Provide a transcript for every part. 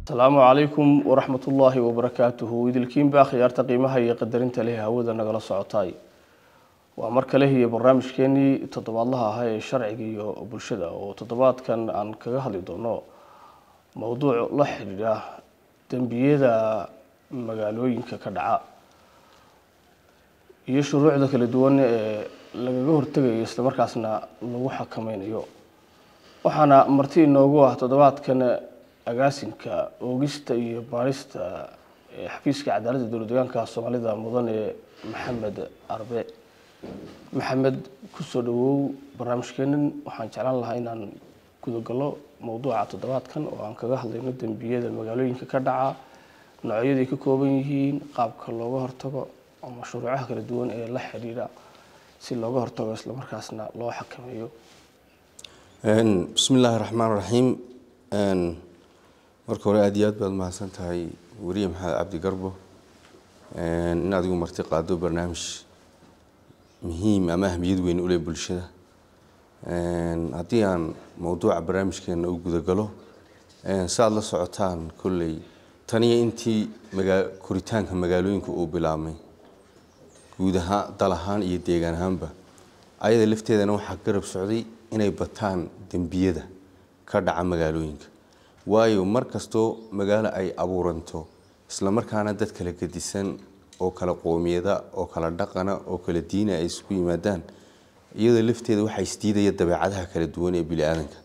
Asalaamu calaykum waraxmatullaahi wabarakaatuhu. Idilkiinbaa khiyaarta qiimaha iyo qadarinta leh hawada nagala socotay, waa mar kale iyo barnaamijkeenii toddobaadlaha ahaa ee sharciga iyo bulshada, oo toddobaadkan aan kaga hadli doono mowduuc la xidhiidha dembiyada magaalooyinka ka dhaca iyo shuruucda kala duwan ee lagaga hortegayo islamarkaasna lagu xakameynayo. Waxaana marti inoogu ah toddobaadkan agaasinka oogista iyo baarista ee xafiiska cadaaladda dowlad deegaanka Soomaalida, mudane Maxamed Arbe. Maxamed, kusoo dhawow barnaamijkeenan. Waxaan jeclaan lahaa inaan gudagalo mowduuca toddobaadkan oo aan kaga hadlayno dembiyada magaalooyinka ka dhaca, noocyaday ka kooban yihiin, qaabka looga hortago ama shuruucaha kala duwan ee la xidhiidha si looga hortago islamarkaasna loo xakameeyo. Bismi illaahi raxmaan raxiim. Marka hore aad iyo aad baad mahadsan tahay, weriye Maxamed Cabdi Garbo, in adigu marti qaado barnaamij muhiim ama ahmiyad weyn u leh bulshada. Haddii aan mowduuca barnaamijkeena u gudagalo, si aada la socotaan kolley taniyo intii magaa koritaanka magaalooyinka uu bilaabmay guud ahaan, dal ahaan iyo deegaan ahaanba, ayada lafteedana waxaa garab socday inay bataan dembiyada ka dhaca magaalooyinka. Waayo, mar kastoo magaalo ay abuuranto, isla markaana dad kala gedisan oo kala qoomiyada oo kala dhaqana oo kala diina ay isku yimaadaan, iyadoo lafteeda waxaa isdiidaya dabeecadaha kala duwan ee bini-aadanka.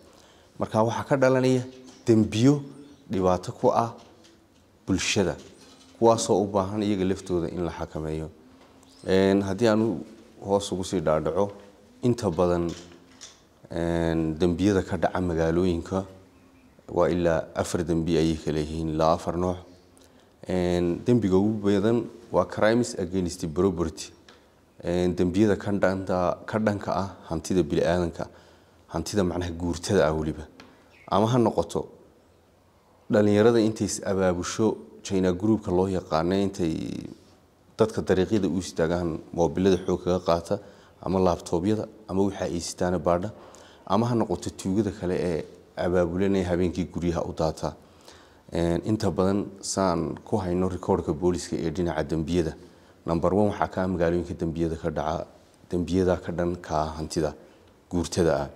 Marka waxaa ka dhalanaya dembiyo dhibaato ku ah bulshada, kuwaasoo u baahan iyaga laftooda in la xakameeyo. Haddii aanu hoos ugu sii dhaadhaco, inta badan dembiyada ka dhaca magaalooyinka waa ilaa 4 dembi ayay kala yihiin, ilaa 4 nooc. Dembiga ugu badan waa crimes against property, dembiyada ka dhanka ah hantida bini-aadanka, hantida macnaha guurtada ah weliba. Ama ha noqoto dhalinyarada intay is abaabusho, China groupka loo yaqaano, intay dadka dariiqyada u istaagaan moobilada xoog kaga qaata ama laabtoobyada ama waxa ay sitaana baadha, ama ha noqoto tuugada kale ee abaabulanaya habeenkii guryaha u daata. Inta badan saan ku hayno rikoorka booliska ee dhinaca dembiyada, number 1 waxaa ka magaalooyinka dembiyada ka dhaca dembiyada ka dhanka hantida guurtada ah.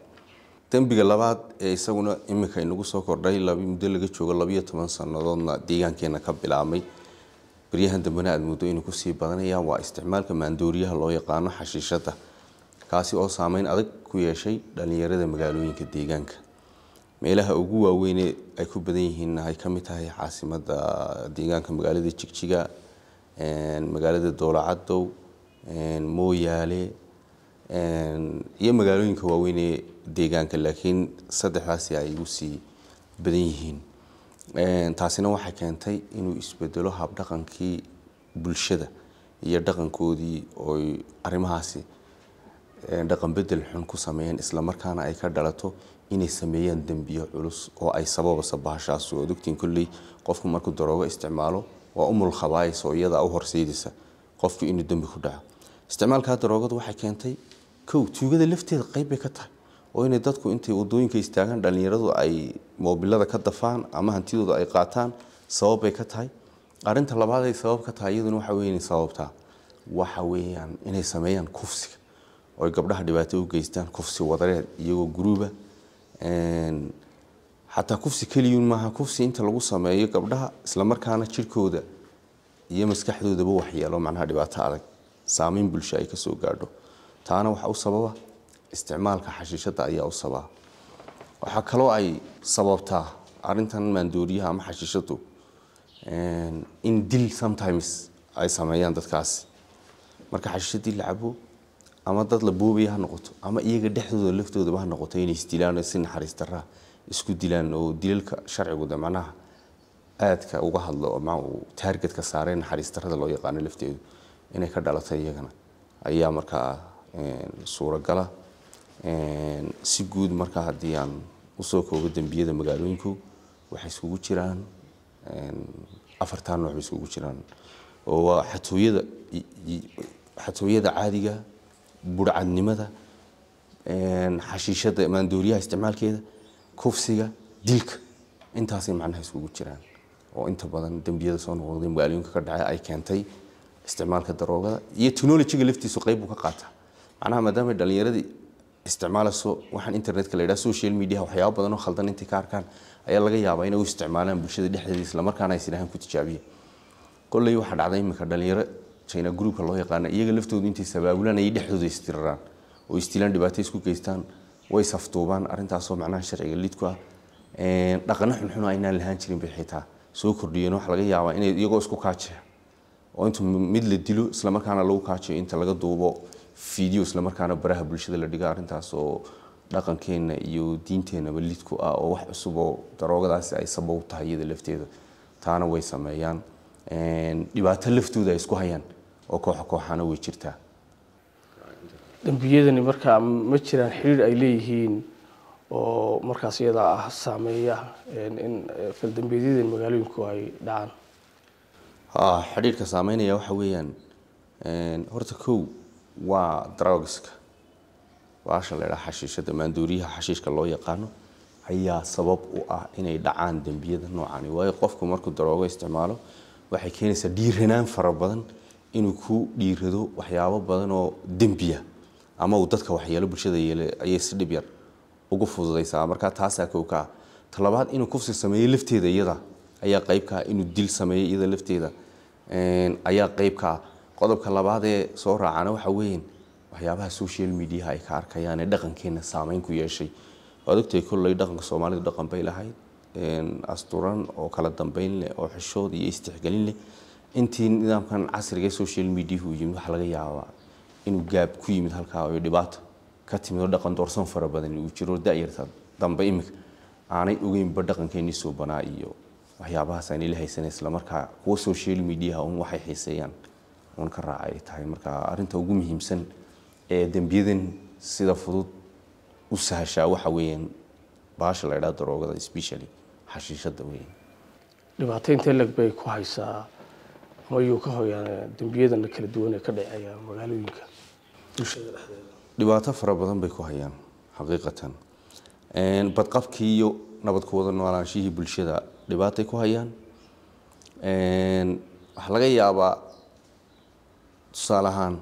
Dembiga labaad ee isaguna iminka inagu soo kordhay muddo laga joogo 12 sannadoodna deegaankeena ka bilaabmay, baryahan dambena aada muddo inuu kusii badanaya, waa isticmaalka maandooriyaha loo yaqaano xashiishada, kaasi oo saameyn adag ku yeeshay dhalinyarada magaalooyinka deegaanka. Meelaha ugu waaweyne ay ku badan yihiinna ay ka mid tahay caasimada deegaanka magaalada Jigjiga, magaalada Doolacadow, Mooyaale iyo magaalooyinka waaweyn ee deegaanka, laakiin saddexdaasi ay ugu sii badan yihiin. Taasina waxay keentay inuu isbedelo habdhaqankii bulshada iyo dhaqankoodii, ooy arrimahaasi dhaqan bedel xun ku sameeyeen, isla markaana ay ka dhalato inay sameeyaan dembiyo culus oo ay sababayso bahashaas. Ood ogtiin kolley qofku markuu daroogo isticmaalo waa umul khabaayis oo iyadaa u horseydaysa qofku inuu dembi ku dhaco. Isticmaalka daroogadu waxay keentay, kow, tuugada lafteeda qayb bay ka tahay, oo inay dadku intay wadooyinka istaagaan dhalinyaradu ay moobilada ka dafaan ama hantidooda ay qaataan sabab bay ka tahay. Arrinta labaad ay sabab ka tahay iyaduna waxa weeye inay sababtaa waxa weeyaan inay sameeyaan kufsiga, oo ay gabdhaha dhibaato u geystaan, kufsi wadareed iyagoo guruuba. Xataa kufsi keliyuun maaha, kufsi inta lagu sameeyo gabdhaha isla markaana jirkooda iyo maskaxdoodaba waxyeelo, macnaha dhibaato adag, saameyn bulsho ay kasoo gaadho. Taana waxaa u sababa isticmaalka xashiishada ayaa u sababa. Waxaa kaloo ay sababtaa arrintan maandooriyaha ama xashiishadu in dil sometimes ay sameeyaan dadkaasi. Marka xashiishadii la cabo, ama dad la boobaya ha noqoto ama iyaga dhexdooda laftoodaba ha noqoto, inay isdilaan oo si naxariis darraa isku dilaan, oo dilalka sharcigu de macnaha aadka uga hadlo ama uu taargetka saaray naxariis darrada loo yaqaano lafteedu inay ka dhalatay iyagana ayaa markaa suuragala. Si guud markaa haddii aan usoo koobo, dembiyada magaalooyinku waxay iskugu jiraan 4taa nooc bay iskugu jiraan, oo waa xatooyada, xatooyada caadiga, budhcadnimada, xashiishada, maandooriyaha isticmaalkeeda, kufsiga, dilka. Intaasay macnaha iskugu jiraan. oo inta badan dembiyada soo noqnoqday magaalooyinka ka dhacay ay keentay isticmaalka daroogada iyo technology-ga laftiisu qayb buu ka qaataa. Macnaha maadaama dhalinyaradii isticmaalayso waxaan internetka la yidhaha social media, waxyaabo badan oo khaldan intay ka arkaan ayaa laga yaabaa inay u isticmaalaan bulshada dhexdeeda, islamarkaana ay sidhahan ku tijaabiyeen. Kolley waxaa dhacday iminka dhalinyaro China groupka loo yaqaana, iyaga laftoodu intay sabaabulaan ayay dhexdooda istiraraan oo istilaan, dhibaato isku geystaan, way saftuubaan. Arrintaasoo macnaha sharciga lid ku ah, dhaqano xunxun oo aynaan lahaan jirin bay xitaa soo kordhiyeen. Waxaa laga yaabaa inay iyagoo isku kaajaya oo inta mid la dilo islamarkaana lagu kaajayo, inta laga duubo video islamarkaana baraha bulshada la dhigo. Arrintaas oo dhaqankeenna iyo diinteenaba lid ku ah oo wax cusub oo daroogadaasi ay sabab u tahay iyada lafteeda, taana way sameeyaan. Dhibaato laftooda ay isku hayaan oo kooxa kooxana way jirtaa. Dembiyadani markaa ma jiraan xiriir ay leeyihiin oo markaas iyada ah saameeya in faldembiyeedyadan magaalooyinku ay dhacaan? Xidhiirka saameynaya waxa weeyaan, horta kow waa drugska, baasha la idhaha xashiishada, maandooriyaha xashiishka loo yaqaano ayaa sabab u ah inay dhacaan dembiyada noocani. Waayo qofku markuu daroogo isticmaalo waxay keenaysaa dhiiranaan fara badan, inuu ku dhiirado waxyaabo badan oo dembiya ama uu dadka waxyeelo bulshada yeele ayay si dhib yar ugu fududaysaa. Marka taasaa kow ka ah. Ta labaad, inuu kufsi sameeyo lafteeda iyada ayaa qayb ka ah, inuu dil sameeyo iyada lafteeda ayaa qayb ka ah. Qodobka labaad ee soo raacana waxa weeyaan waxyaabaha social mediaha ay ka arkayaan ee dhaqankeena saameyn ku yeeshay. Waad ogtahay kolley dhaqanka Soomaalidu dhaqan bay lahayd asturan oo kala dambeyn leh oo xishood iyo istixgelin leh. Intii nidaamkan casriga ee social mediahu yimid waxaa laga yaabaa inuu gaab ku yimid halkaa oo dhibaato ka timid oo dhaqan doorsoon fara badan uu jiro, da'yarta dambe iminka aanay ogeynba dhaqankeenii suubanaa iyo waxyaabahaas aan ila haysanay, islamarkaa kuwa social mediaha un waxay xiiseeyaan un ka raaca ay tahay. Marka arrinta ugu muhiimsan ee dembiyadan sida fudud u sahashaa waxa weeyaan baasha la idhaha daroogada, especially xashiishada weeyaan. Dhibaato intee leg bay ku haysaa ama yuu ka hoyaan dembiyadan kala duwan ee ka dhacaya magaalooyinka bulshada dhexdeeda? Dhibaato fara badan bay ku hayaan xaqiiqatan. Badqabkii iyo nabad ku wada noolaanshihii bulshada dhibaatay ku hayaan. Waxaa laga yaabaa tusaale ahaan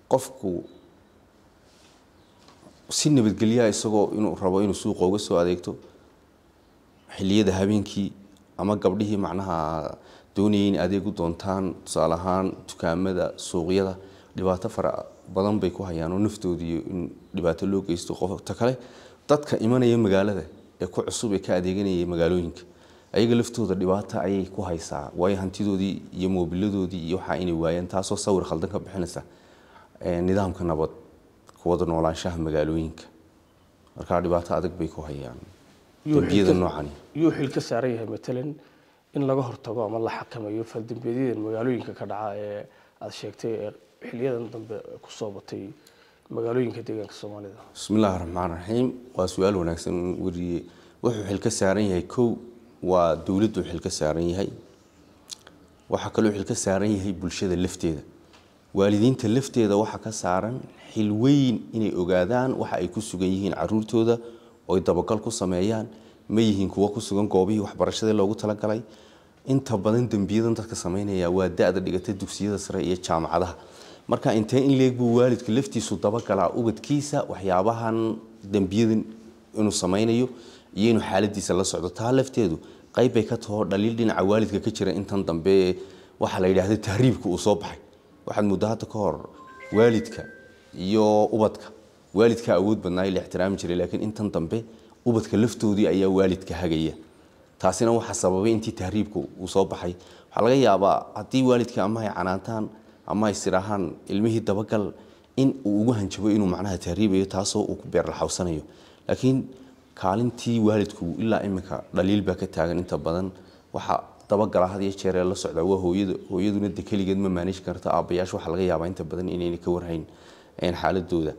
qofku si nabadgelyaha isagoo inuu rabo inuu suuqa uga soo adeegto xilliyada habeenkii, ama gabdhihii macnaha doonayay in adeeg u doontaan tusaale ahaan dukaamada, suuqyada, dhibaato fara badan bay ku hayaan oo naftoodii in dhibaato loo geysto. Qofta kale, dadka imanaya magaalada ee ku cusub ee ka adeeganaya magaalooyinka, ayaga laftooda dhibaato ayay ku haysaa, waayo hantidoodii iyo moobiladoodii iyo waxaa inay waayaan, taasoo sawir khaldan ka bixinaysa nidaamka nabad kuwada noolaanshaha magaalooyinka. Markaa dhibaato adag bay ku hayaan dembiyada noocani. Yuu xil ka saaran yahay matalan in laga hortago ama la xakameeyo faldembiyeedyadan magaalooyinka ka dhaca ee aada sheegtay ee xiliyadan dambe kusoo batay magaalooyinka deegaanka Soomaalida? Bismi illaahi raxmaan raxiim. Waa su-aal wanaagsan weriye. Wuxuu xil ka saaran yahay, kow waa dowladdu xil ka saaran yahay. Waxaa kaloo xil ka saaran yahay bulshada lafteeda, waalidiinta lafteeda waxaa ka saaran xil weyn inay ogaadaan waxa ay ku sugan yihiin caruurtooda oo ay dabagal ku sameeyaan. Ma yihiin kuwo ku sugan goobihii waxbarashada loogu talagalay? Inta badan dembiyadan dadka sameynaya waa da-da dhigata dugsiyada sare iyo jaamacadaha. Marka intee in leeg buu waalidka laftiisu dabagalaa ubadkiisa, waxyaabahan dembiyadan inuu sameynayo iyo inuu xaaladiisa la socdo? Taa lafteedu qayb bay ka taho dhaliil dhinaca waalidka ka jira. Intan dambe waxaa la yidhaahda tahriibka uu soo baxay, waxaad muddo hadda ka hor waalidka iyo ubadka waalidka awood badnaa la ixtiraami jiray, laakiin intan dambe ubadka laftoodii ayaa waalidka hagaya. Taasina waxaa sababay intii tahriibka uu soo baxay. Waxaa laga yaabaa haddii waalidka ama ay canaantaan ama ay sirahaan ilmihii dabagal, in uu ugu hanjabo inuu macnaha tahriibayo, taasoo uu ku beerlaxawsanayo. Laakiin kaalintii waalidku ilaa iminka dhaliil baa ka taagan. Inta badan waxaa dabagala had iyo jeer ee la socda waa hooyada, hooyaduna de keligeed ma maanish karto. Aabbayaasha waxaa laga yaabaa inta badan inayna ka warhayn xaaladooda.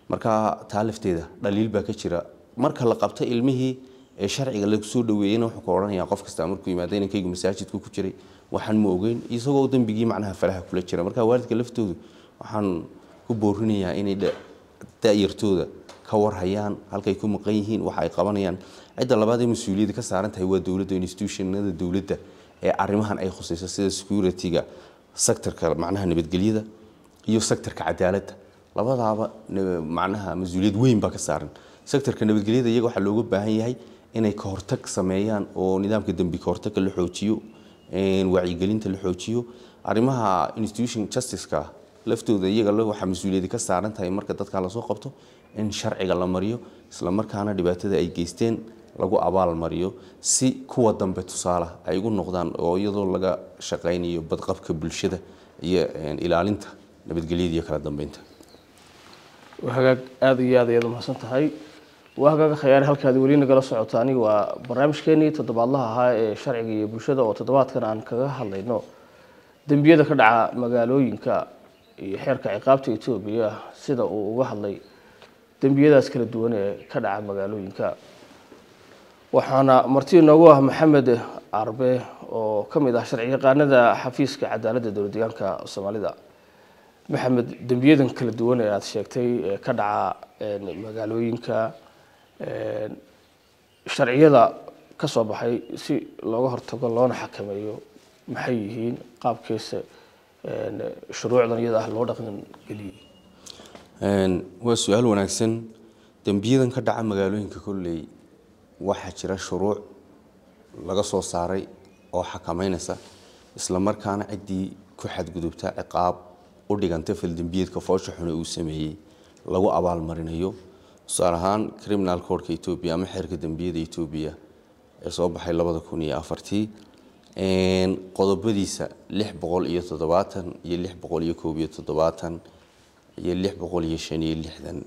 Marka taa lafteeda dhaliil baa ka jira. Marka la qabto ilmihii ee sharciga lagu soo dhaweeyena, wuxuu ka odhanayaa qof kasta markuu yimaado, inankaygu masaajidku ku jiray, waxaan ma ogeyn, isagoo dembigii macnaha falaha kula jira. Marka waalidka laftoodu waxaan ku boorinayaa inay da'yartooda ka warhayaan halkay ku maqan yihiin, waxa ay qabanayaan. Cidda labaad ee mas-uuliyadda ka saaran tahay waa dowladda, institutionada dowladda ee arrimahan ay khusayso, sida security-ga, sectorka macnaha nabadgelyada iyo sectorka cadaaladda. Labadaaba macnaha mas-uuliyad weyn baa ka saaran. Sectorka nabadgelyada iyaga waxaa looga baahan yahay inay ka hortag sameeyaan oo nidaamka dembi ka hortagga la xoojiyo, wacyigelinta la xoojiyo. Arrimaha institution justice-ka laftooda iyaga waxaa mas-uuliyadi ka saaran tahay marka dadka lasoo qabto in sharciga la mariyo, isla markaana dhibaatada ay geysteen lagu abaal mariyo, si kuwa dambe tusaale ay ugu noqdaan, oo iyadoo laga shaqaynayo badqabka bulshada iyo ilaalinta nabadgelyada iyo kala dambeynta. Waa hagaag, aada iyo aad ayaad umahadsan tahay. Waa hagaaga khayaari, halkaad weli nagala socotaani waa barnaamijkeenii toddobaadlaha ahaa ee sharciga iyo bulshada, oo toddobaadkan aan kaga hadlayno dembiyada ka dhaca magaalooyinka iyo xeerka ciqaabta Etoobiya sida uu uga hadlay dembiyadaas kala duwan ee ka dhaca magaalooyinka. Waxaana marti inoogu ah Maxamed Carbe oo ka mid ah sharci yaqaanada xafiiska cadaaladda dowlad deegaanka Soomaalida. Maxamed, dembiyadan kala duwan ee aada sheegtay ee ka dhaca magaalooyinka, sharciyada ka soo baxay si looga hortago loona xakameeyo maxay yihiin? Qaabkeese shuruucdan iyada ah loo dhaqan geliyey? Waa su-aal wanaagsan. Dembiyadan ka dhaca magaalooyinka kolley waxaa jira shuruuc laga soo saaray oo xakameynaysa, isla markaana ciddii ku xadgudubta ciqaab u dhiganta faldembiyeedka foosha xune uu sameeyey lagu abaalmarinayo. Tusaale ahaan, Criminal Codeka Etoobiya ama xeerka dembiyada Etoobiya ee soo baxay 2004-tii, qodobadiisa 670 iyo 671 iyo 665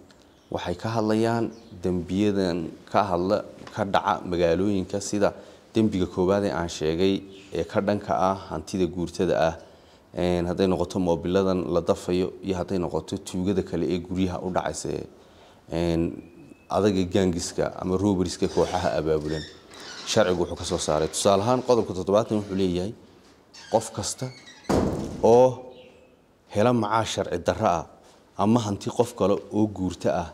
waxay ka hadlayaan dembiyadan ka hadla ka dhaca magaalooyinka, sida dembiga koowaad ee aan sheegay ee ka dhanka ah hantida guurtada ah, hadday noqoto moobiladan la dafayo iyo hadday noqoto tuugada kale ee guryaha u dhacaysa, adaga gaangiska ama roberiska, kooxaha abaabulan. Sharcigu wuxuu ka soo saaray tusaale ahaan qodobka 70 wuxuu leeyahay qof kasta oo hela macaash sharci darro ah ama hanti qof kale oo guurta ah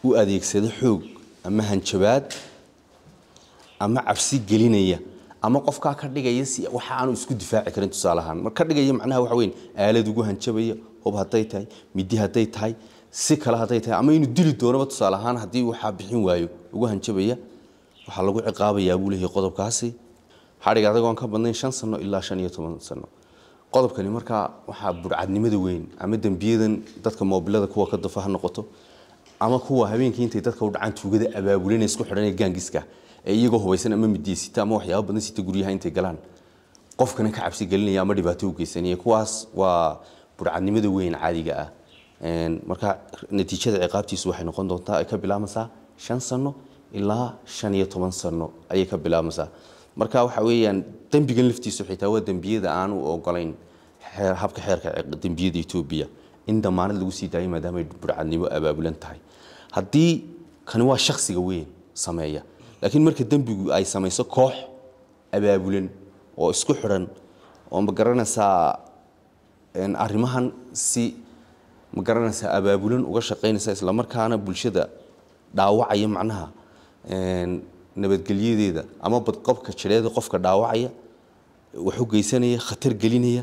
u adeegsada xoog ama hanjabaad ama cabsi gelinaya ama qofkaa ka dhigaya si waxa aanu isku difaaci karin, tusaale ahaan mar ka dhigaya macnaha waxa weyn aalad ugu hanjabaya, hub hadday tahay, midi hadday tahay, si kale hadday tahay, ama inuu dili doonaba tusaale ahaan haddii waxaa bixin waayo ugu hanjabaya, waxaa lagu ciqaabayaa buu leeyahay qodobkaasi xadhig adagoon ka badnayn 5 sano ilaa 15 sano. Qodobkani markaa waxaa burcadnimada weyn ama dembiyadan dadka moobilada kuwa ka dafa ha noqoto ama kuwa habeenkii intay dadka u dhacaan tuugada abaabulanay isku xidhan ee gaangiska ee iyagoo hubaysan ama midiysita ama waxyaabo badan sita guryaha intay galaan qofkana ka cabsi gelinaya ama dhibaato u geysanaya, kuwaas waa burcadnimada weyn caadiga ah. Marka natiijada ciqaabtiisu waxay noqon doontaa ay ka bilaabmaysaa 5 sano ilaa 15 sano ayay ka bilaabmaysaa. Marka waxa weeyaan dembigan laftiisu xitaa waa dembiyada aanu ogolayn habka xeerka dembiyada Etoobiya in damaanad lagu sii daayo, maadaama ay burcadnimo abaabulan tahay. Haddii kani waa shakhsiga weyn sameeya, laakiin marka dembigu ay samayso koox abaabulan oo isku xidhan oo ma garanaysaa arrimahan si ma garanaysaa abaabulan uga shaqaynaysa, isla markaana bulshada dhaawacaya, macnaha nabadgelyadeeda ama badqabka jireeda qofka dhaawacaya, wax u geysanaya, khatar gelinaya,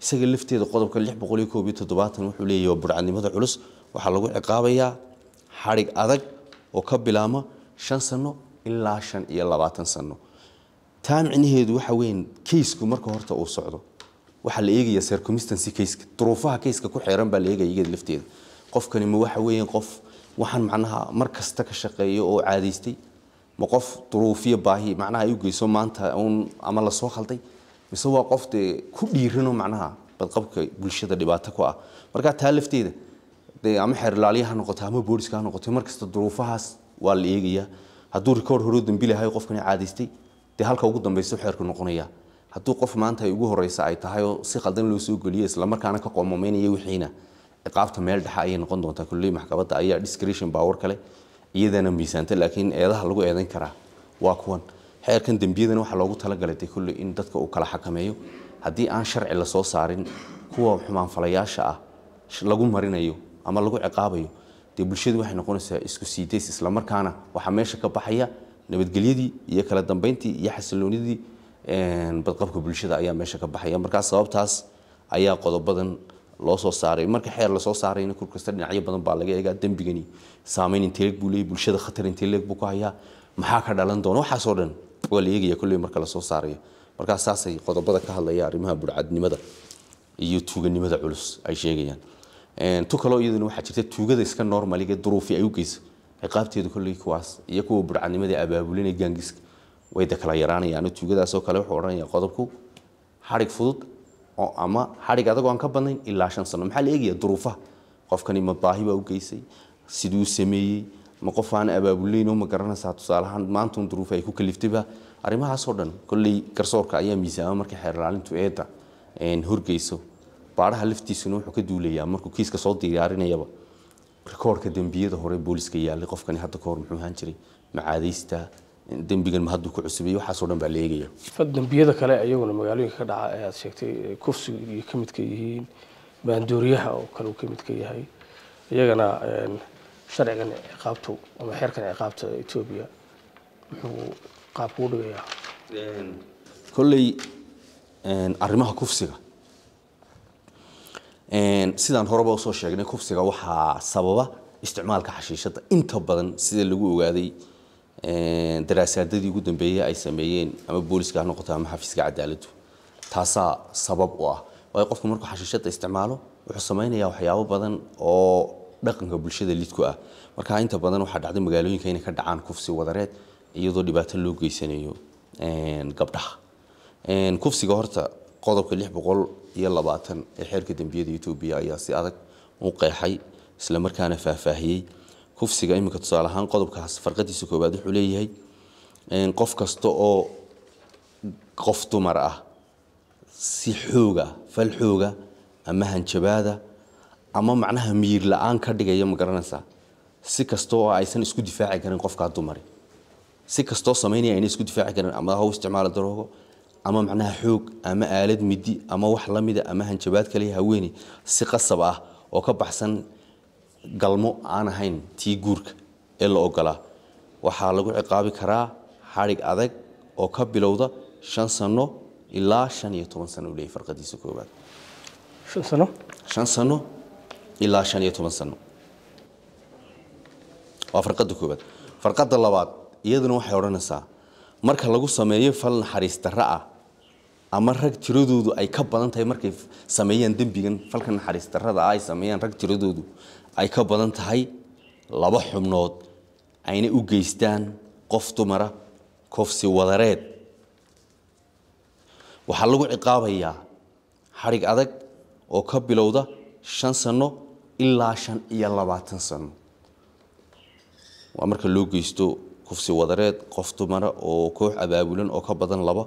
isaga lafteeda qodobka 671 wuxuu leeyahay waa burcadnimada culus, waxaa lagu ciqaabayaa xadhig adag oo ka bilaama 5 sano ilaa 25 sano. Taa micnaheedu waxa weyn kaysku marka horta uu socdo waxaa la eegayaa circumstance kayska, duruufaha kayska ku xeeran baa la eegaya iyada lafteeda. Qofkani ma waxa weeyaan qof waxaan macnaha mar kasta ka shaqeeyo oo caadaystay, ma qof duruufiyo baahi macnaha ay u geyso maanta uun ama lasoo khalday, mise waa qof dee ku dhiirano macnaha badqabka bulshada dhibaato ku ah? Marka taa lafteeda dee ama xeer ilaaliya ha noqoto ama booliska ha noqoto, mar kasta duruufahaas waa la eegayaa. Hadduu rikoor horoo dambi lahay qofkani caadaystay, dee halka ugu dambaysa xeerku noqonaya. Hadduu qof maanta ay ugu horeysa ay tahay oo si khaldan loo soo geliyo, isla markaana ka qoomameynaya wixiina, ciqaabta meel dhexe ayay noqon doontaa. Kulley maxkamadda ayaa discretion power kale iyadana miisaanta, laakiin eedaha lagu eedayn karaa waa kuwan. Xeerkan dembiyadana waxaa loogu talagalay dee kulley in dadka uu kala xakameeyo. Haddii aan sharci lasoo saarin kuwa xumaanfalayaasha ah lagu marinayo ama lagu ciqaabayo, dee bulshadu waxay noqonaysaa isku siidays, isla markaana waxaa meesha ka baxaya nabadgelyadii iyo kala dambeyntii iyo xasiloonidii. Badqabka bulshada ayaa meesha ka baxaya. Markaa sababtaas ayaa qodobadan loo soo saaray. Marka xeer lasoo saarayna kur kasta dhinacyo badan baa laga eegaa. Dembigani saameyn intee leeg buu leeyahay bulshada, khatar intee leeg buu ku hayaa, maxaa ka dhalan doona, waxaasoo dhan waa la eegaya kolley marka lasoo saarayo. Markaa saasay qodobada ka hadlaya arrimaha burcadnimada iyo tuuganimada culus ay sheegayaan. Tu kaloo iyaduna waxaa jirta tuugada iska normaliga duruufi ay u geyso, ciqaabteedu kolley kuwaas iyo kuwa burcadnimada abaabulinaya gaangiska way da kala yaraanayaan. Tuugadaasoo kale wuxuu odhanaya qodobku xadhig fudud oo ama xadhig adag oo aan ka badnayn ilaa 5 sano. Maxaa la eegaya? Duruufaha qofkani, ma baahi baa u geysay, siduu sameeyey, ma qof aan abaabulayn oo ma garanaysaa tusaalahaan maantuun duruufi ay ku kaliftayba. Arrimahaasoo dhan kolley garsoorka ayaa miisaama markay xeer ilaalintu eedda horgeyso. Baaraha laftiisuna wuxuu ka duulayaa markuu kiiska soo diyaarinayaba rikoorka dembiyada hore booliska yaalay, qofkani hadda ka hor muxuu ahaan jiray, macaadaysta dembigan ma hadduu ku cusubay, waxaasoo dhan baa la eegaya. Dembiyada kale iyaguna magaalooyinka ka dhaca ee aad sheegtay kufsiga iyo ka midka yihiin, maandooriyaha oo kale uu ka midka yahay, iyagana sharcigan ciqaabtu ama xeerkan ciqaabta Etoobiya muxuu qaabku u dhigayaa? Kolley arrimaha kufsiga, sidaan horeba usoo sheegnay, kufsiga waxaa sababa isticmaalka xashiishadda inta badan, sida lagu ogaaday daraasaadadii ugu dambeeyey ay sameeyeen ama booliska ha noqoto ama xafiiska cadaaladdu. Taasaa sabab u ah, waayo qofku markuu xashiishadda isticmaalo wuxuu sameynayaa waxyaabo badan oo dhaqanka bulshada lid ku ah. Marka inta badan waxaa dhacday magaalooyinka inay ka dhacaan kufsi wadareed iyadoo dhibaato loo geysanayo gabdhaha. Kufsiga horta qodobka 620 ee xeerka dembiyada Etoobiya ayaa si adag u qeexay isla markaana faahfaahiyey kufsiga. Iminka tusaale ahaan qodobkaas farqadiisa koowaad wuxuu leeyahay qof kasta oo qof dumar ah si xooga, fal xooga ama hanjabaada ama macnaha miyir la-aan ka dhigaya, ma garanaysaa, si kasta oo aysan isku difaaci karin qofkaa dumari, si kastoo samaynaya ayna isku difaaci karin, ama ha u isticmaalo daroogo ama macnaha xoog ama aalad midi ama wax la mida ama hanjabaad kale, haweeney si qasab ah oo ka baxsan galmo aan ahayn tii guurka ee la ogolaa, waxaa lagu ciqaabi karaa xadhig adag oo ka bilowda 5 sano ilaa 15 sano uu leeyahay farqadiisa koowaad. 5 sano? 5 sano ilaa 15 sano waa farqada koowaad. Farqada labaad iyaduna waxay odhanaysaa marka lagu sameeyo fal naxariis darro ah ama rag tiradoodu ay ka badan tahay, markay sameeyaan dembigan falka naxariis darrada ah ay sameeyaan rag tiradoodu ay ka badan tahay 2 xubnood ayna u geystaan qof dumara kufsi wadareed, waxaa lagu ciqaabayaa xadhig adag oo ka bilowda 5 sano ilaa 25 sano. Waa marka loo geysto kufsi wadareed qof dumara oo koox abaabulan oo ka badan 2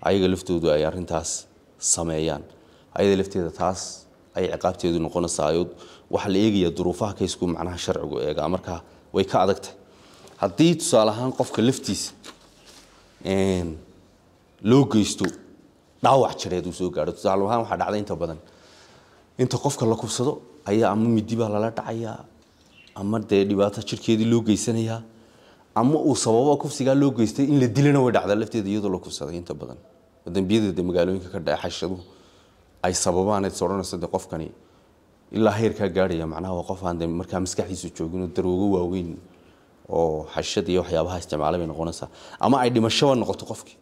ayaga laftoodu ay arrintaas sameeyaan, ayada lafteeda taas ay ciqaabteedu noqonaysaa. Waxaa la eegayaa duruufaha kaysku macnaha sharcigu eegaa, markaa way ka adag tahay. Haddii tusaale ahaan qofka laftiisa loo geysto dhaawac jireed uu soo gaadho, tusaale ahaan waxaa dhacday inta badan inta qofka la kufsado ayaa ama midi baa lala dhacayaa ama dee dhibaato jirkeedii loo geysanayaa ama uu sababo kufsigaa loo geystay in la dilana way dhacdaa lafteeda iyadoo la kufsaday. Inta badan dembiyada dee magaalooyinka ka dhaca xashaduhu ay sababaan is odhanayso dee qofkani ilaa heerkaa gaadhaya, macnaha waa qof aan dee markaa maskaxdiisu joogin oo daroogo waaweyn oo xashad iyo waxyaabaha isticmaalay bay noqonaysaa, ama ay dhimashaba noqoto qofkii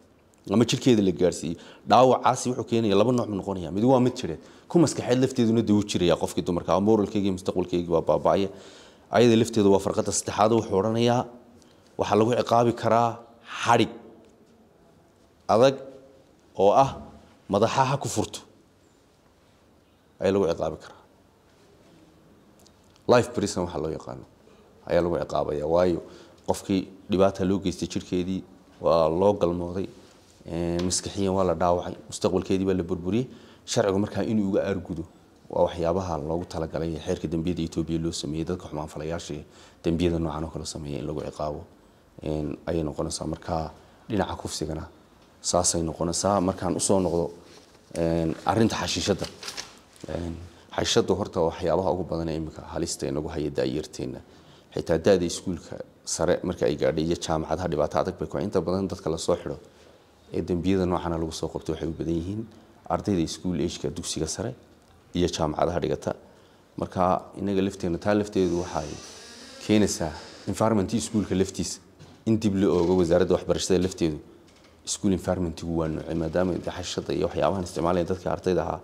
ama jirkeeda la gaarsiiyey dhaawacaasi wuxuu keenaya 2 nooc buu noqonaya. Mid waa mid jireed, ku maskaxeed lafteeduna dee wuu jiraya qofkii dumarka, moralkeygii mustaqbalkeygii waa baaba'aya. Ayada lafteeda waa farqada saddexaad, wuxuu odhanayaa waxaa lagu ciqaabi karaa xadhig adag oo ah madaxa ha ku furto ayaa lagu ciqaabi karaa, life prison waxaa loo yaqaano ayaa lagu ciqaabaya. Waayo qofkii dhibaata loo geystay jirkeedii waa loo galmooday, maskaxiyan waa la dhaawacay, mustaqbalkeedii baa la burburiyey. Sharcigu markaa inuu uga aargudo waa waxyaabaha loogu talagalay xeerka dembiyada Etoobiya loo sameeyey dadka xumaan falayaasha dembiyada noocan oo kale sameeyay in lagu ciqaabo ayay noqonaysaa. Markaa dhinaca kufsigana saasay noqonaysaa. Markaan usoo noqdo arrinta xashiishadda, xashiishaddu horta waxyaabaha ugu badan ee iminka halista inagu haya daayarteena, xitaa da-da iskuulka sare marka ay gaadhay iyo jaamacadaha dhibaato adag bay ku inta badan dadka lasoo xidho ee dembiyada noocana lagu soo qabto waxay u badan yihiin ardayda school age-ka, dugsiga sare iyo jaamacadaha dhigata. Marka inaga lafteena taa lafteedu waxay keenaysaa environment iskuulka laftiisa in dib loo oogo. Wasaaradda waxbarashada lafteedu school environmentigu waa noocee, maadaama xashada iyo waxyaabahan isticmaalaya dadka ardayda ahaa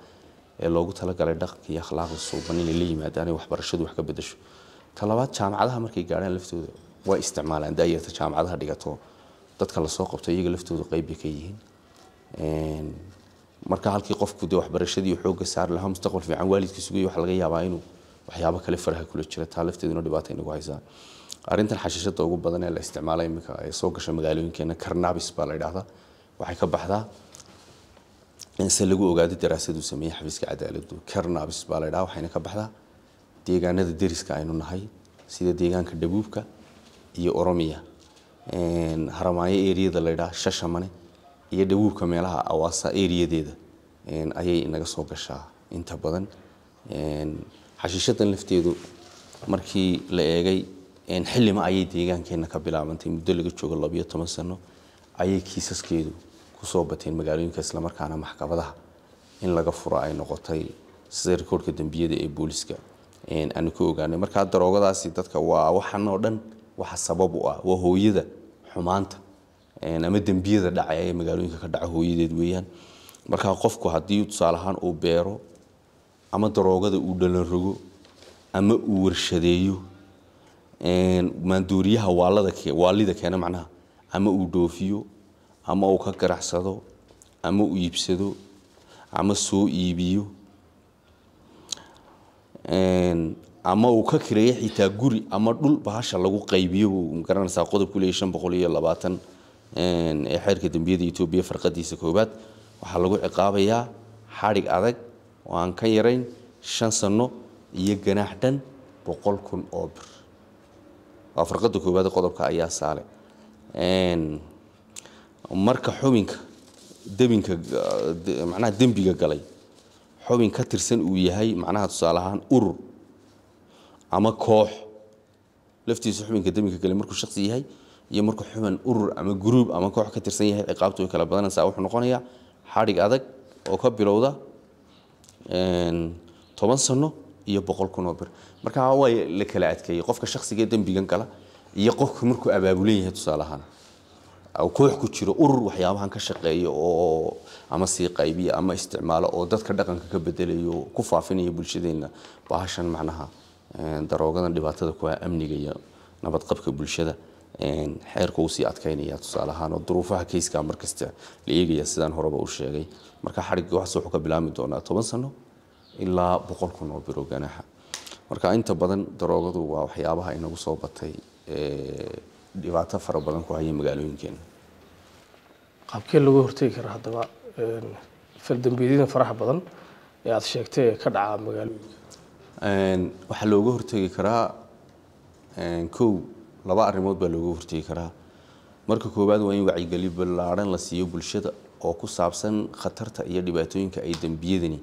ee loogu talagalay dhaqanka iyo akhlaaqda suuban inay la yimaadaan ay waxbarashadu wax ka bedesho. Ta labaad, jaamacadaha markay gaadhaan laftooda way isticmaalaan daayarta jaamacadaha dhigato. Dadka lasoo qabto iyaga laftooda qayb bay ka yihiin. Marka halkii qofku dee waxbarashadii xoogga saari lahaa, mustaqbal fiican waalidkii sugayay, waxaa laga yaabaa inuu waxyaabo kale faraha kula jira. Taa lafteeduna dhibaata inagu haysaa. Arrintan xashiishada ugu badan ee la isticmaala iminka ee soo gasha magaalooyinkeena cannabis baa la yidhaahdaa. Waxay ka baxdaa, se lagu ogaado daraasad uu sameeyey xafiiska cadaaladdu, cannabis baa la yidhaha, waxayna ka baxdaa deegaanada deriska aynu nahay sida deegaanka Dhabuubka iyo Oromiya, Haramaayo eriyada la yidhaha, Shashamane iyo Dhabuubka, meelaha Awaasa eriyadeeda ayay inaga soo gashaa inta badan. Xashiishadan lafteedu markii la eegay xillima ayay deegaankeena ka bilaabantay, muddo laga joogo 12 sano ayay kiisaskeedu kusoo bateen magaalooyinka, islamarkaana maxkamadaha in laga furo ay noqotay, sida rikoodhka dembiyada ee booliska aanu ka ogaanay. Markaa daroogadaasi dadka waa waxan oo dhan waxa sabab u ah, waa hooyada xumaanta ama dembiyada dhacaya ee magaalooyinka ka dhaca hooyadeed weeyaan. Markaa qofku haddii tusaale ahaan uu beero ama daroogada uu dhalan rogo ama uu warshadeeyo maandooriyaha waalada waalida keena macnaha, ama uu dhoofiyo ama uu ka ganacsado ama uu iibsado ama soo iibiyo ama uu ka kireeyo xitaa guri ama dhul bahasha lagu qaybiyo, buu magaranaysaa qodobku leeyahay 520 ee xeerka dembiyada Etoobiya farqadiisa koowaad, waxaa lagu ciqaabayaa xadhig adag oo aan ka yarayn 5 sano iyo ganaax dhan 100,000 oo bir. Waa farqada koowaad qodobka ayaa saale. Marka xubinka debinka macnaha dembiga galay xubin ka tirsan uu yahay macnaha tusaale ahaan urur ama koox laftiisa, xubinka dembinka galay markuu shakhsi yahay iyo markuu xubin urur ama gruub ama koox ka tirsan yahay, ciqaabtu way kala badanaysaa. Wuxuu noqonayaa xadhig adag oo ka bilowda 10 sano iyo 100,000 oo bir. Marka waa la kala adkeeyey qofka shakhsiga ee dembigan gala iyo qofka markuu abaabulan yahay, tusaale ahaan koox ku jiro, urur waxyaabahan ka shaqeeya oo ama sii qaybiya ama isticmaalo oo dadka dhaqanka ka bedelayo, ku faafinaya bulshadeena bahashan macnaha daroogadan dhibaatada ku ah amniga iyo nabadqabka bulshada. Xeerka uu sii adkeynaya tusaale ahaan oo duruufaha kayska markasta la eegaya, sidaan horeba u sheegay. Marka xadhigga waxaas wuxuu ka bilaabmi doonaa 10 sano ilaa 100,000 oo biro ganaaxa. Marka inta badan daroogadu waa waxyaabaha inagu soo batay, dhibaato fara badan ku haya magaalooyinkeena. Qaabkee looga hortegi karaa haddaba faldambiyeedyada faraha badan ee aada sheegtay ee ka dhaca magaalooyinka? Waxaa looga hortegi karaa kow, laba arrimood baa looga hortegi karaa. Marka koowaad waa in wacyigelin ballaaran la siiyo bulshada oo ku saabsan khatarta iyo dhibaatooyinka ay dembiyadani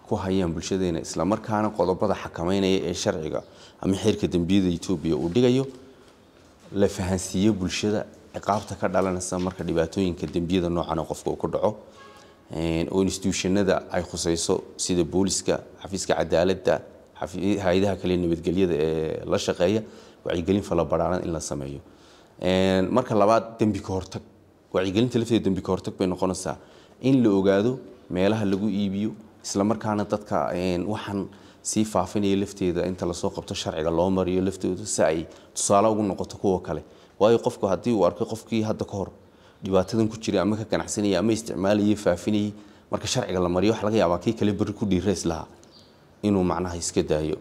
ku hayaan bulshadeena, islamarkaana qodobada xakameynaya ee sharciga ama xeerka dembiyada Etoobiya uu dhigayo la fahansiiyo bulshada, ciqaabta ka dhalanaysa marka dhibaatooyinka dembiyada noocan qofka uu ku dhaco, oo institutionada ay khusayso sida booliska, xafiiska cadaaladda, hay-adaha kale nabadgelyada ee la shaqeeya, wacyigelin fala-badhaaran in la sameeyo. Marka labaad, dembi ka hortag. Wacyigelinta lafteeda dembi ka hortag bay noqonaysaa, in la ogaado meelaha lagu iibiyo, isla markaana dadka waxaan sii faafinaya lafteeda inta lasoo qabto sharciga loo mariyo laftooda, si ay tusaale ugu noqoto kuwa kale. Waayo qofku haddii uu arkay qofkii hadda ka hor dhibaatadan ku jiray ama ka ganacsanayay ama isticmaalayay, faafinayay, marka sharciga la mariyo waxa laga yaabaa kii kale berri ku dhiirays lahaa inuu macnaha iska daayo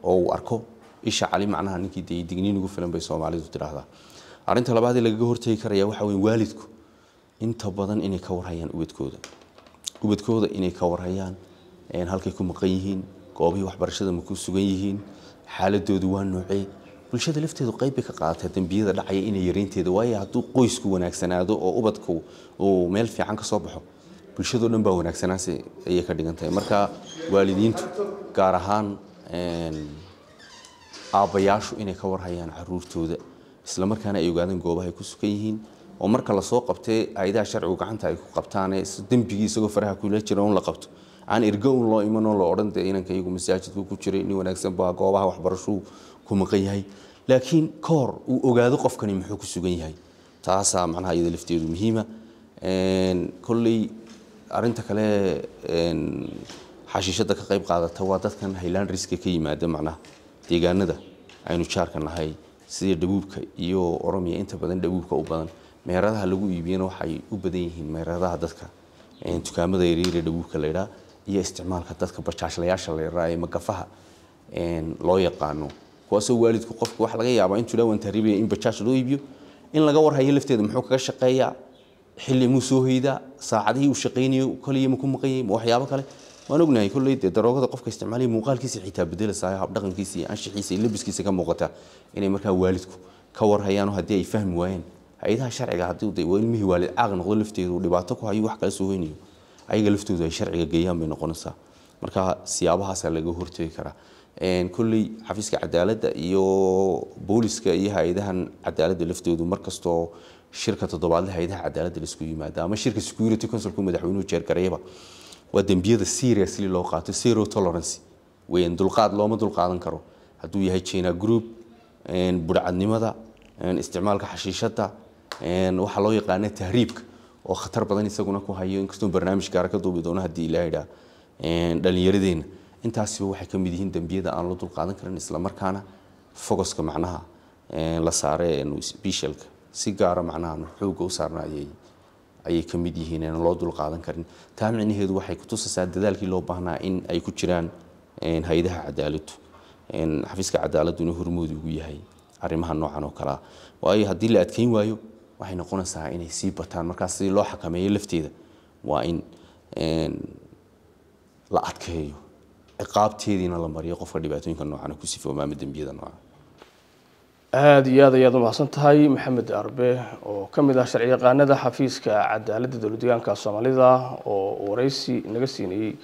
oo uu arko isha cali macnaha ninkii dee digniin ugu filan bay Soomaalidu tidhaahdaa. Arrinta labaad ee lagaga hortagi karaya waxa weeye waalidku inta badan inay ka warhayaan ubadkooda, ubadkooda inay ka warhayaan halkay ku maqan yihiin, goobihii waxbarashada ma ku sugan yihiin, xaaladoodu waa noocee. Bulshada lafteedu qayb bay ka qaadataa dembiyada dhacaya inay yareynteeda, waayo hadduu qoysku wanaagsanaado oo ubadku uu meel fiican ka soo baxo, bulshadoo dhan baa wanaagsanaasi ayay ka dhigan tahay. Marka waalidiintu, gaar ahaan aabbayaashu, inay ka warhayaan caruurtooda, isla markaana ay ogaadaan goobaha ay ku sugan yihiin, Oo marka lasoo qabtay hay'adaha sharcigu gacanta ay ku qabtaan, dembigii isagoo faraha kula jira un la qabto, aan ergo un loo iman oo la odhan dee inanka iyagu masaajidku ku jiray, nin wanaagsan baa, goobaha waxbarashuu ku maqan yahay, laakiin ka hor uu ogaado qofkani muxuu ku sugan yahay. Taasaa macnaha iyada lafteedu muhiima. Kolley arrinta kale xashiishadda ka qayb qaadata waa dadkan highlandriska ka yimaada, macnaha deegaanada aynu jaarka nahay sida Dhabuubka iyo Oromiya. Inta badan Dhabuubka u badan, meheradaha lagu iibiyana waxay u badan yihiin meheradaha dadka dukaamada yaryar ee Dhabuubka la yidhaha iyo isticmaalka dadka bajaashlayaasha la yidhaha ee magafaha loo yaqaano, kuwaasoo waalidku qofka waxa laga yaabaa intuu dhaa waan tahriibaya in bajaaj loo iibiyo, in laga warhayo lafteeda muxuu kaga shaqeeyaa, xilli muu soo hoydaa, saacadihii uu shaqaynayo kaliya ma ku maqan yahay, ma waxyaabo kale. Waan ognahay kolley dee daroogada qofka isticmaalaya muuqaalkiisa xitaa bedelaysaa, habdhaqankiisa iyo anshaxiisa iyo labiskiisa ka muuqata, inay markaa waalidku ka warhayaan. Oo haddii ay fahmi waayeen hay-adaha sharciga, haddii dee waa ilmihii waalid caaq noqdo lafteedu uu dhibaato ku hayo, wax kala soo hoynayo, ayaga laftoodu ay sharciga geeyaan bay noqonaysaa. Marka siyaabahaasa laga hortegi karaa. Kolley xafiiska cadaaladda iyo booliska iyo hay-adahan cadaaladda laftoodu markastoo shirka toddobaadle hay-adaha cadaaladda laisku yimaado ama shirka Security Councilku madaxweynuhu jeergareeyaba, waa dembiyada seriously loo qaato, zero tolerance weeyaan, dulqaad looma dulqaadan karo. Hadduu yahay China group, budhcadnimada, isticmaalka xashiishadda, waxaa loo yaqaana tahriibka oo khatar badan isaguna ku hayo, inkastoo barnaamij gaara ka duubi doono haddii Ilaahay idhaa dhalinyaradeenna, intaasiba waxay ka mid yihiin dembiyada aan loo dulqaadan karin, isla markaana focuska macnaha la saare specialka si gaara macnaha xoogga u saarna ayay ka mid yihiin aan loo dulqaadan karin. Taa micnaheedu waxay kutusaysaa dadaalkii loo baahnaa in ay ku jiraan hay-adaha cadaaladdu, xafiiska cadaaladduna hormood ugu yahay arrimaha noocan oo kalea. Waayo haddii la adkeyn waayo waxay noqonaysaa inay sii bataan. Markaas si loo xakameeyo lafteeda waa in la adkeeyo, ciqaabteediina la mariyo qofka dhibaatooyinka noocan ku sifooma ama dembiyada noocan. Aada iyo aad ayaad umahadsan tahay, Maxamed Arbe, oo ka mid ah sharciyaqaanada xafiiska cadaaladda dowlad deegaanka Soomaalida, oo wareysi naga siinayey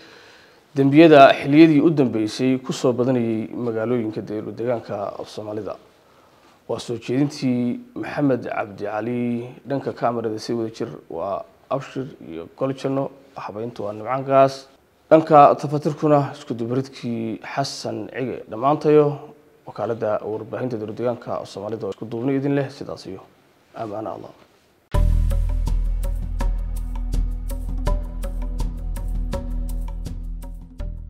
dembiyada xiliyadii u dambeysay kusoo badanayay magaalooyinka dowlad deegaanka Soomaalida. Waa soo jeedintii Maxamed Cabdi Cali, dhanka kamerada si wada jir waa Abshir iyo Goljano, habeyntu waa Nimcaankaas, dhanka tafatirkuna isku dubaridkii Xasan Cige. Dhammaantayo wakaaladda warbaahinta dowlad deegaanka Soomaalida oo isku duubni idin leh, sidaas iyo amaana Allah.